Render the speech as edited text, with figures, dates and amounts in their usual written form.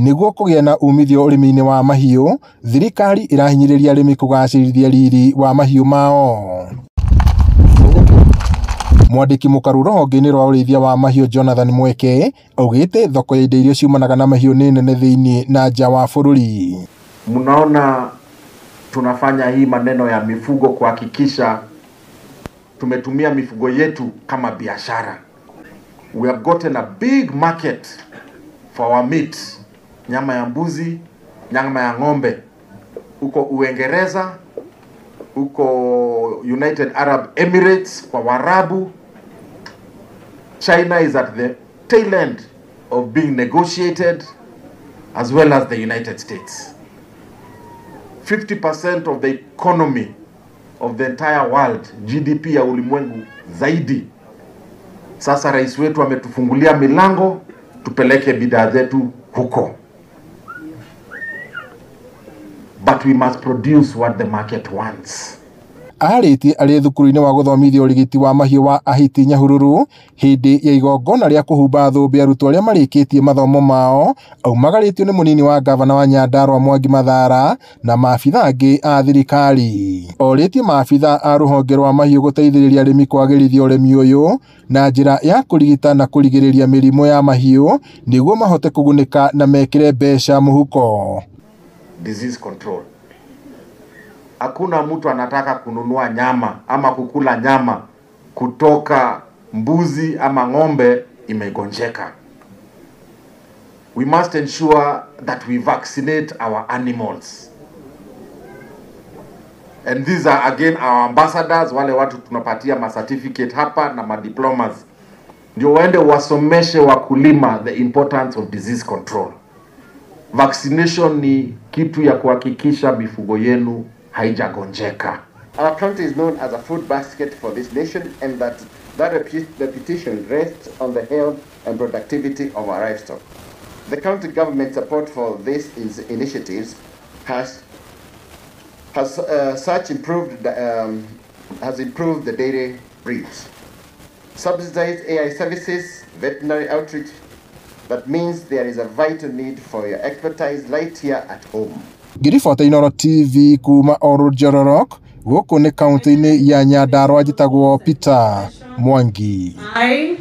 Nĩguo kũgĩa na umithio ũrĩmi-inĩ wa mahiũ, thirikari ĩrahinyĩrĩria arĩmi kũgacĩrithia riri wa mahiũ mao. Mwandĩki mũkaru rũhonge-inĩ rwa ũrĩithia wa mahiũ Jonathan Mweke augĩte thoko ya indo iria ciumanaga na mahiũ nĩ nene thĩinĩ na nja wa bũrũri. Mnaona tunafanya hii maneno ya mifugo kuhakikisha tumetumia mifugo yetu kama biashara. We have gotten a big market for our meat, nyama ya mbuzi, nyama ya ng'ombe, huko Uingereza, huko United Arab Emirates, kwa Warabu. China is at the tail end of being negotiated, as well as the United States. 50% of the economy of the entire world, GDP ya ulimwengu zaidi. Sasa rais wetu ametufungulia milango tupeleke bidhaa zetu huko. But we must produce what the market wants. Arĩtie arĩ thukuru-inĩ wa gũthomithia ũrigiti wa mahiũ wa Ahiti Nyahururu hĩndĩ ya igongona rĩa kũhumba thũmbĩ arutwo arĩa marĩkĩtie mathomo mao, aumagarĩtio nĩ mũnini wa ngavana wa Nyandarua Mwangi Mathara na maabitha angĩ a thirikari. Orĩtie maabitha a rũhonge rwa mahiũ gũteithĩrĩria arĩmi kwagĩrithia ũrĩmi ũyũ na njĩra ya kũrigita na kũrigĩrĩria mĩrimũ ya mahiũ nĩguo mahote kũgunĩka na mekĩre mbeca mũhuko. Disease control. Hakuna mtu anataka kununua nyama ama kukula nyama kutoka mbuzi ama ng'ombe imegonjeka. We must ensure that we vaccinate our animals. And these are again our ambassadors, wale watu tunapatia ma certificate hapa na ma diplomas. Ndio waende wasomeshe wakulima the importance of disease control. Vaccination ni kitu ya kuhakikisha mifugo yenu haijagonjeka. Our country is known as a food basket for this nation, and that reputation rests on the health and productivity of our livestock. The county government support for these initiatives has improved the dairy breeds. Subsidized AI services, veterinary outreach. That means there is a vital need for your expertise right here at home. Ngĩribota Inooro TV kuma Ol Jororok gũkũ nĩ kaunti-inĩ ya Nyandarua, njĩtagwo Peter Mwangi. I